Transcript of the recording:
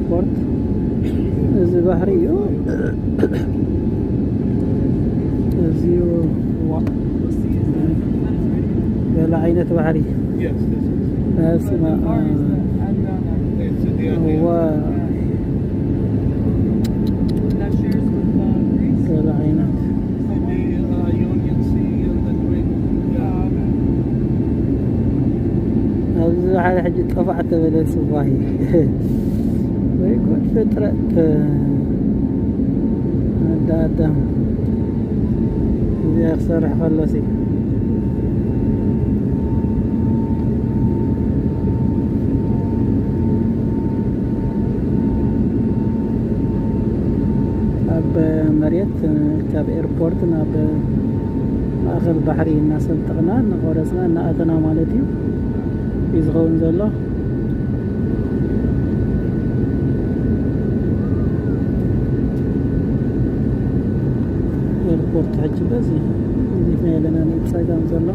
ፖርት እዚ ባሕሪ እዩ። እዚ ዋ ገለ ዓይነት ባሕሪ በስመ ኣብ። ዋ ገለ ዓይነት ኣብዚ ሓደ ሕጂ ጠፋዕ ተበለ ስዋሂ ወይ ጉድ ፍጥረት ኣዳ ኣዳም እዚኣ ክሰርሕ ከሎሲ ኣብ መሬት ካብ ኤርፖርት ናብ ማእኸል ባሕሪ እናሰንጠቕና እናቆረፅና እናኣተና ማለት እዩ እዩ ዝኸውን ዘሎ። ኤርፖርት ሕጂ በዚ እዚትና የለና ናይ ፀጋም ዘሎ